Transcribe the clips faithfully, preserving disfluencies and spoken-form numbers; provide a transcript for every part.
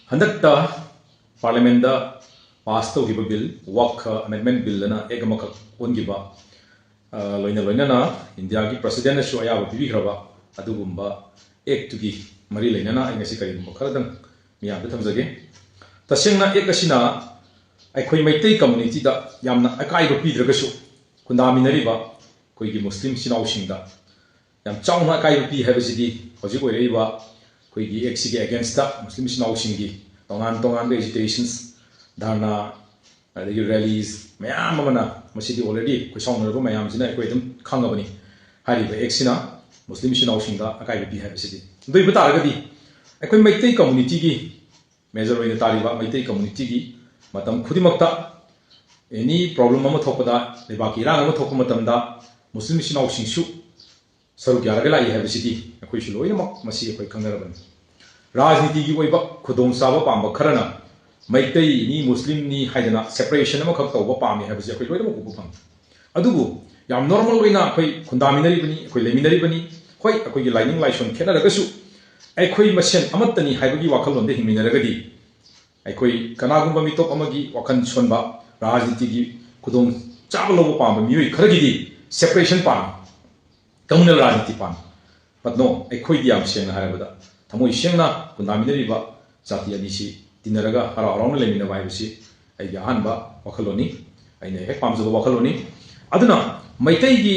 ꯍꯟꯗꯛꯇ ꯄꯥꯔꯂꯤꯌꯥꯃꯦꯟꯗ ꯄꯥꯁ ꯇꯧꯈꯤꯕ bill, ꯋꯛꯐ ꯑꯃꯦꯟꯗꯃꯦꯟ bill ꯑꯅ ꯑꯦꯛ ꯑꯃꯈꯛ ꯑꯣꯟꯈꯤꯕ, ꯑ, ꯂꯣꯏꯅ ꯂꯣꯏꯅꯅ ꯏꯟꯗꯤꯌꯥꯒꯤ ꯄ꯭ꯔꯁꯤꯗꯦꯟꯅꯁꯨ ꯑꯌꯥꯕ ꯄꯤꯕꯤꯈ꯭ꯔꯕ ꯑꯗꯨꯒꯨꯝꯕ ꯑꯦꯛꯇꯨꯒꯤ ꯃꯔꯤ ꯂꯩꯅꯅ ꯑꯩ ꯉꯁꯤ ꯀꯔꯤꯒꯨꯝꯕ ꯈꯔꯗꯪ ꯃꯤꯌꯥꯝꯗ ꯊꯝꯖꯒꯦ꯫ ꯇꯁꯦꯡꯅ ꯑꯦꯛ ꯑꯁꯤꯅ ꯑꯩꯈꯣꯏ ꯃꯩꯇꯩ ꯀꯝꯃꯨꯅꯤꯇꯤꯗ ꯌꯥꯝꯅ ꯑꯀꯥꯏꯕ ꯄꯤꯗ꯭ꯔꯒꯁꯨ, ꯈꯨꯟꯗꯥꯃꯤꯟꯅꯔꯤꯕ ꯑꯩꯈꯣꯏꯒꯤ ꯃꯨꯁꯂꯤꯝ ꯏꯆꯤꯟ ꯏꯅꯥꯎꯁꯤꯡꯗ ꯌꯥꯝ ꯆꯥꯎꯅ ꯑꯀꯥꯏꯕ ꯄꯤ ꯍꯥꯏꯕꯁꯤꯗꯤ ꯍꯧꯖꯤꯛ ꯑꯣꯏꯔꯛꯏꯕ ꯑꯩꯈꯣꯏꯒꯤ ꯑꯦꯛꯁꯤꯒꯤ ꯑꯦꯒꯦꯟꯁꯇ ꯃꯨꯁꯂꯤꯝ ꯏꯆꯤꯟ ꯏꯅꯥꯎꯁꯤꯡꯒꯤ ꯇꯣꯉꯥꯟ ꯇꯣꯉꯥꯟꯕ ꯑꯦꯖꯤꯇꯦꯁꯟꯁ, ꯙꯔꯅꯥ, ꯑꯗꯒꯤ ꯔꯦꯂꯤꯁ ꯃꯌꯥꯝ ꯑꯃꯅ, ꯃꯁꯤꯗꯤ ꯑꯣꯜꯔꯦꯗꯤ ꯑꯩꯈꯣꯏ ꯁꯥꯎꯅꯔꯕ ꯃꯌꯥꯝꯁꯤꯅ ꯑꯩꯈꯣꯏ ꯑꯗꯨꯝ ꯈꯪꯉꯕꯅꯤ꯫ ꯍꯥꯏꯔꯤꯕ ꯑꯦꯛꯁꯤꯅ ꯃꯨꯁꯂꯤꯝ ꯏꯆꯤꯟ ꯏꯅꯥꯎꯁꯤꯡꯗ ꯑꯀꯥꯏꯕ ꯄꯤ ꯍꯥꯏꯕꯁꯤꯗꯤ꯫ ꯑꯗꯨ ꯑꯣꯏꯕ ꯇꯥꯔꯒꯗꯤ ꯑꯩꯈꯣꯏ ꯃꯩꯇꯩ ꯀꯝꯃꯨꯅꯤꯇꯤꯒꯤ, ꯃꯦꯖꯔ ꯑꯣꯏꯅ ꯇꯥꯔꯤꯕ ꯃꯩꯇꯩ ꯀꯝꯃꯨꯅꯤꯇꯤꯒꯤ ꯃꯇꯝ ꯈꯨꯗꯤꯡꯃꯛꯇ ꯑꯦꯅꯤ ꯄ꯭ꯔꯣꯕ꯭ꯂꯦꯝ ꯑꯃ ꯊꯣꯛꯄꯗ, ꯂꯩꯕꯥꯛꯀꯤ ꯏꯔꯥꯡ ꯑꯃ ꯊꯣꯛꯄ ꯃꯇꯝꯗ ꯃꯨꯁꯂꯤꯝ ꯏꯆꯤꯟ ꯏꯅꯥꯎꯁꯤꯡꯁꯨ ꯁꯔꯨꯛ ꯌꯥꯔꯒ ꯂꯥꯛꯏ ꯍꯥꯏꯕꯁꯤꯗꯤ ꯑꯩꯈꯣꯏꯁꯨ ꯂꯣꯏꯅꯃꯛ ꯃꯁꯤ ꯑꯩꯈꯣꯏ ꯈꯪꯅꯔꯕꯅꯤ꯫ ꯔꯥꯖꯅꯤꯇꯤꯒꯤ ꯑꯣꯏꯕ ꯈꯨꯗꯣꯡꯆꯥꯕ ꯄꯥꯝꯕ ꯈꯔꯅ ꯃꯩꯇꯩꯅꯤ, ꯃꯨꯁꯂꯤꯝꯅꯤ ꯍꯥꯏꯗꯅ ꯁꯦꯄꯔꯦꯁꯟ ꯑꯃꯈꯛ ꯇꯧꯕ ꯄꯥꯝꯃꯤ ꯍꯥꯏꯕꯁꯤ ꯑꯩꯈꯣꯏ ꯂꯣꯏꯅꯃꯛ ꯎꯕ ꯐꯪꯏ꯫ ꯑꯗꯨꯕꯨ ꯌꯥꯝ ꯅꯣꯔꯃꯦꯜ ꯑꯣꯏꯅ ꯑꯩꯈꯣꯏ ꯈꯨꯟꯗꯥꯃꯤꯟꯅꯔꯤꯕꯅꯤ, ꯑꯩꯈꯣꯏ ꯂꯩꯃꯤꯟꯅꯔꯤꯕꯅꯤ, ꯍꯣꯏ, ꯑꯩꯈꯣꯏꯒꯤ ꯂꯥꯏꯅꯤꯡ ꯂꯥꯏꯁꯣꯟ ꯈꯦꯠꯅꯔꯒꯁꯨ ꯑꯩꯈꯣꯏ ꯃꯁꯦꯟ ꯑꯃꯠꯇꯅꯤ ꯍꯥꯏꯕꯒꯤ ꯋꯥꯈꯜꯂꯣꯟꯗ ꯍꯤꯡꯃꯤꯟꯅꯔꯒꯗꯤ, ꯑꯩꯈꯣꯏ ꯀꯅꯥꯒꯨꯝꯕ ꯃꯤꯇꯣꯞ ꯑꯃꯒꯤ ꯋꯥꯈꯜ ꯁꯣꯟꯕ, ꯔꯥꯖꯅꯤꯇꯤꯒꯤ ꯈꯨꯗꯣꯡ ꯆꯥꯕ ꯂꯧꯕ ꯄꯥꯝꯕ ꯃꯤꯑꯣꯏ ꯈꯔꯒꯤꯗꯤ ꯁꯦꯄꯔꯦꯁꯟ ꯄꯥꯝꯃꯤ, ꯀꯝꯃꯨꯅꯦꯜ ꯔꯥꯖꯅꯤꯇꯤ ꯄꯥꯝꯃꯤ꯫ But no, ꯑꯩꯈꯣꯏꯗꯤ ꯌꯥꯝ ꯁꯦꯡꯅ ꯍꯥꯏꯔꯕꯗ ꯊꯃꯣꯏ ꯁꯦꯡꯅ ꯈꯨꯟꯗꯥꯃꯤꯟꯅꯔꯤꯕ ꯖꯥꯇꯤ ꯑꯅꯤꯁꯤ ꯇꯤꯟꯅꯔꯒ ꯍꯔꯥꯎ ꯍꯔꯥꯎꯅ ꯂꯩꯃꯤꯟꯅꯕ ꯍꯥꯏꯕꯁꯤ ꯑꯩꯒꯤ ꯑꯍꯥꯟꯕ ꯋꯥꯈꯜꯂꯣꯟꯅꯤ, ꯑꯩꯅ ꯍꯦꯛ ꯄꯥꯝꯖꯕ ꯋꯥꯈꯜꯂꯣꯟꯅꯤ꯫ ꯑꯗꯨꯅ ꯃꯩꯇꯩꯒꯤ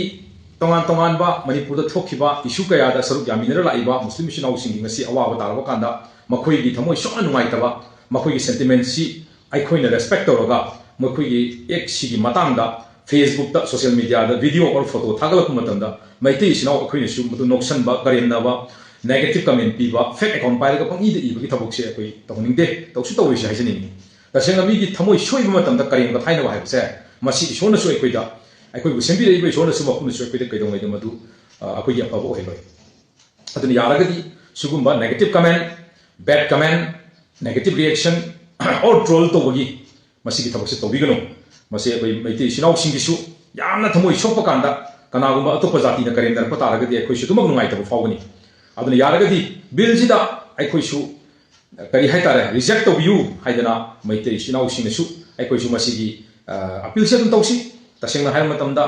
ꯇꯣꯉꯥꯟ ꯇꯣꯉꯥꯟꯕ ꯃꯅꯤꯄꯨꯔꯗ ꯊꯣꯛꯈꯤꯕ ꯏꯁꯨ ꯀꯌꯥꯗ ꯁꯔꯨꯛ ꯌꯥꯃꯤꯟꯅꯔ ꯂꯥꯛꯏꯕ ꯃꯨꯁꯂꯤꯝ ꯏꯆꯤꯟ ꯏꯅꯥꯎꯁꯤꯡꯒꯤ ꯉꯁꯤ ꯑꯋꯥꯕ ꯇꯥꯔꯕ ꯀꯥꯟꯗ ꯃꯈꯣꯏꯒꯤ ꯊꯃꯣꯏ ꯁꯣꯛꯅ ꯅꯨꯡꯉꯥꯏꯇꯕ, ꯃꯈꯣꯏꯒꯤ ꯁꯦꯟꯇꯤꯃꯦꯟꯁꯤ ꯑꯩꯈꯣꯏꯅ ꯔꯦꯁꯄꯦꯛ ꯇꯧꯔꯒ ꯃꯈꯣꯏꯒꯤ ꯑꯦꯛꯁꯤꯒꯤ ꯃꯇꯥꯡꯗ ꯐꯦꯁꯕꯨꯛꯇ, ꯁꯣꯁꯤꯌꯦꯜ ꯃꯤꯗꯤꯌꯥꯗ ꯚꯤꯗꯤꯑꯣ ꯑꯣꯔ ꯐꯣꯇꯣ ꯊꯥꯒꯠꯂꯛꯄ ꯃꯇꯝꯗ ꯃꯩꯇꯩ ꯏꯆꯤꯟ ꯏꯅꯥꯎ ꯑꯩꯈꯣꯏꯅꯁꯨ ꯃꯗꯨ ꯅꯣꯛꯁꯟꯕ, ꯀꯔꯦꯝꯅꯕ, ꯅꯦꯒꯦꯇꯤꯚ ꯀꯃꯦꯟ ꯄꯤꯕ, ꯐꯦꯛ ꯑꯦꯀꯥꯎꯟ ꯄꯥꯏꯔꯒ ꯄꯪꯏꯗ ꯏꯕꯒꯤ ꯊꯕꯛꯁꯦ ꯑꯩꯈꯣꯏ ꯇꯧꯍꯟꯅꯤꯡꯗꯦ, ꯇꯧꯁꯨ ꯇꯧꯔꯣꯏꯁꯦ ꯍꯥꯏꯖꯅꯤꯡꯉꯤ꯫ ꯇꯁꯦꯡꯅ ꯃꯤꯒꯤ ꯊꯃꯣꯏ ꯁꯣꯏꯕ ꯃꯇꯝꯗ ꯀꯔꯦꯝ ꯀꯊꯥꯏꯅꯕ ꯍꯥꯏꯕꯁꯦ ꯃꯁꯤ ꯏꯁꯣꯔꯅꯁꯨ ꯑꯩꯈꯣꯏꯗ, ꯑꯩꯈꯣꯏꯕꯨ ꯁꯦꯝꯕꯤꯔꯛꯏꯕ ꯏꯁꯣꯔꯅꯁꯨ ꯃꯄꯨꯅꯁꯨ ꯑꯩꯈꯣꯏꯗ ꯀꯩꯗꯧꯉꯩꯗ ꯃꯗꯨ, ꯑ, ꯑꯩꯈꯣꯏꯒꯤ ꯑꯐꯕ ꯑꯣꯏꯍꯜꯂꯣꯏ꯫ ꯑꯗꯨꯅ ꯌꯥꯔꯒꯗꯤ ꯁꯤꯒꯨꯝꯕ negative comment, bad comment, negative reaction or troll ꯇꯧꯕꯒꯤ ꯃꯁꯤꯒꯤ ꯊꯕꯛꯁꯦ ꯇꯧꯕꯤꯒꯅꯨ꯫ ꯃꯁꯤ ꯑꯩꯈꯣꯏ ꯃꯩꯇꯩ ꯏꯆꯤꯟ ꯏꯅꯥꯎꯁꯤꯡꯒꯤꯁꯨ ꯌꯥꯝꯅ ꯊꯃꯣꯏ ꯁꯣꯛꯄ ꯀꯥꯟꯗ ꯀꯅꯥꯒꯨꯝꯕ ꯑꯇꯣꯞꯄ ꯖꯥꯇꯤꯅ ꯀꯔꯦꯝꯅꯔꯛꯄ ꯇꯥꯔꯒꯗꯤ ꯑꯩꯈꯣꯏꯁꯨ ꯑꯗꯨꯃꯛ ꯅꯨꯡꯉꯥꯏꯇꯕ ꯐꯥꯎꯒꯅꯤ꯫ ꯑꯗꯨꯅ ꯌꯥꯔꯒꯗꯤ ꯕꯤꯜꯁꯤꯗ ꯑꯩꯈꯣꯏꯁꯨ ꯀꯔꯤ ꯍꯥꯏꯇꯥꯔꯦ, ꯔꯤꯖꯦꯛ ꯇꯧꯕꯤꯌꯨ ꯍꯥꯏꯗꯅ ꯃꯩꯇꯩ ꯏꯆꯤꯟ ꯏꯅꯥꯎꯁꯤꯡꯅꯁꯨ ꯑꯩꯈꯣꯏꯁꯨ ꯃꯁꯤꯒꯤ ꯑꯄꯤꯜꯁꯦ ꯑꯗꯨꯝ ꯇꯧꯁꯤ꯫ ꯇꯁꯦꯡꯅ ꯍꯥꯏꯕ ꯃꯇꯝꯗ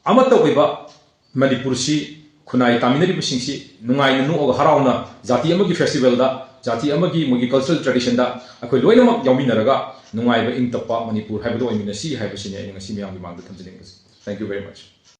ꯑꯃꯠꯇ ꯑꯣꯏꯕ ꯃꯅꯤꯄꯨꯔꯁꯤ, ꯈꯨꯟꯅꯥꯏ ꯇꯥꯃꯤꯟꯅꯔꯤꯕꯁꯤꯡꯁꯤ ꯅꯨꯡꯉꯥꯏꯅ ꯅꯣꯛꯑꯒ ꯍꯔꯥꯎꯅ ꯖꯥꯇꯤ ꯑꯃꯒꯤ ꯐꯦꯁꯇꯤꯚꯦꯜꯗ, ꯖꯥꯇꯤ ꯑꯃꯒꯤ ꯃꯣꯏꯒꯤ ꯀꯜꯆꯔꯦꯜ ꯇ꯭ꯔꯦꯗꯤꯁꯟꯗ ꯑꯩꯈꯣꯏ ꯂꯣꯏꯅꯃꯛ ꯌꯥꯎꯃꯤꯟꯅꯔꯒ ꯅꯨꯡꯉꯥꯏꯕ ꯏꯪ ꯇꯞꯄ ꯃꯅꯤꯄꯨꯔ ꯍꯥꯏꯕꯗꯨ ꯑꯣꯏꯃꯤꯟꯅꯁꯤ ꯍꯥꯏꯕꯁꯤꯅꯤ ꯑꯩꯅ ꯉꯁꯤ ꯃꯌꯥꯝꯒꯤ ꯃꯥꯡꯗ ꯊꯝꯖꯅꯤꯡꯕꯁꯦ꯫ Thank you very much.